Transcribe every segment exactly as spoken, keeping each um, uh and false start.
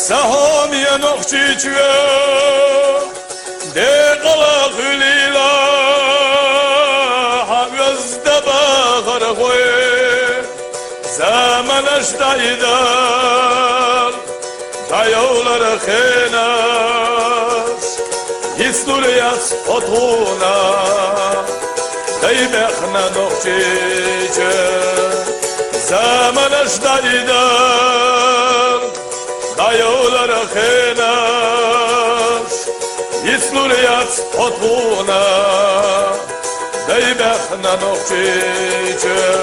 Са хьоме Нохчийчоь, декъала хуьлийла хьан оьзда бахархой, хой заманаш дӀайдал, дӀайолар хенаш, йицлур яц хьо тхуна, дай баьхна Нохчийчоь. Заманаш дӀайдал, дӀайолар хенаш, йицлур яц хьо тхуна, дай баьхна Нохчийчоь.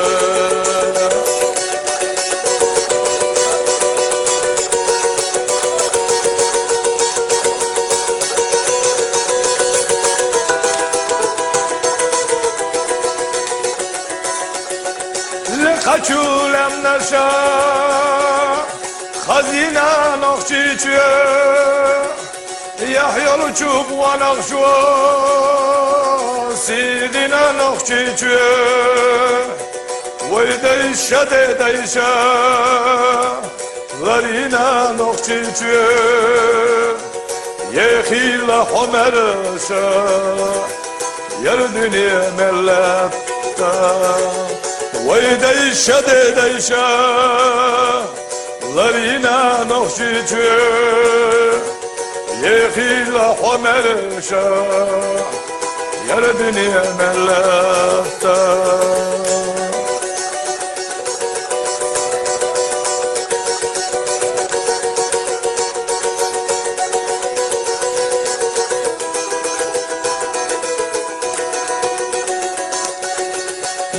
Лекха чу лаьмнаша хазийна Нохчийчоь, яхь йолчу къонахчо сийдина Нохчийчоь, вай дайша, дедайша ларийна Нохчийчоь, ехийла хьо маьрша яр дуьне мел лаьтта. Вай дайша, дедайша ларийна Нохчийчоь, ехийла хьо маьрша яр дуьне мел лаьтта.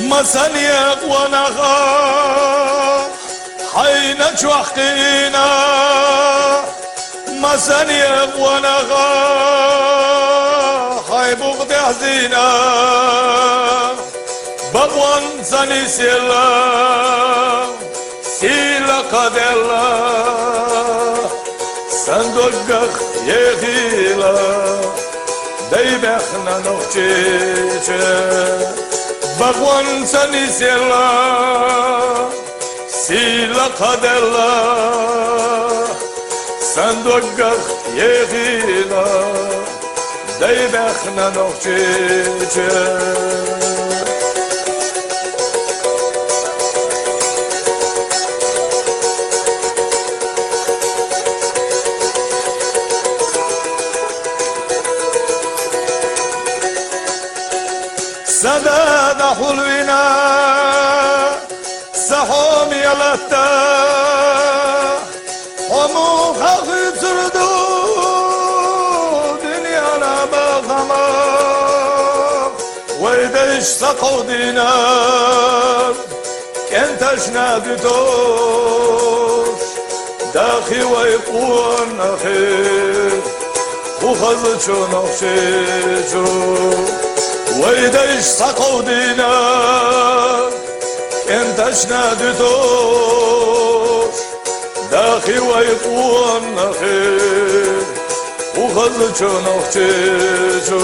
Масане къонах хьайна чохь кхийна, масане къонах хьайн букъ тӀехь зийна, бакъонца нисъелла, сийла кхаделла, сан доггах ехийла, дай баьхна Нохчийчоь. Бакъонца нисъелла, сийла кхаделла, сан доггах ехийла, дай баьхна Нохчийчоь. Са да дӀахьулвина, са хьоме латта, хьо муха хуьйцур ду дуьненан бахамах? Вай дайша схьакховдийна кӀенташна дуьтуш, дахи вай къонахий, кху хазачу Нохчийчу. Вай дайша схьакховдийна кӀенташна дуьтуш, дахи вай къонахий, кху хазачу Нохчийчу.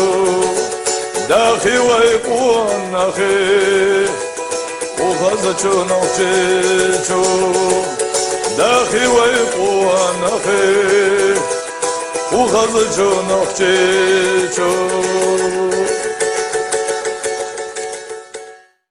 Дахи вай къонахий, кху хазачу Нохчийчу. Дахи вай къонахий, кху хазачу Нохчийчу.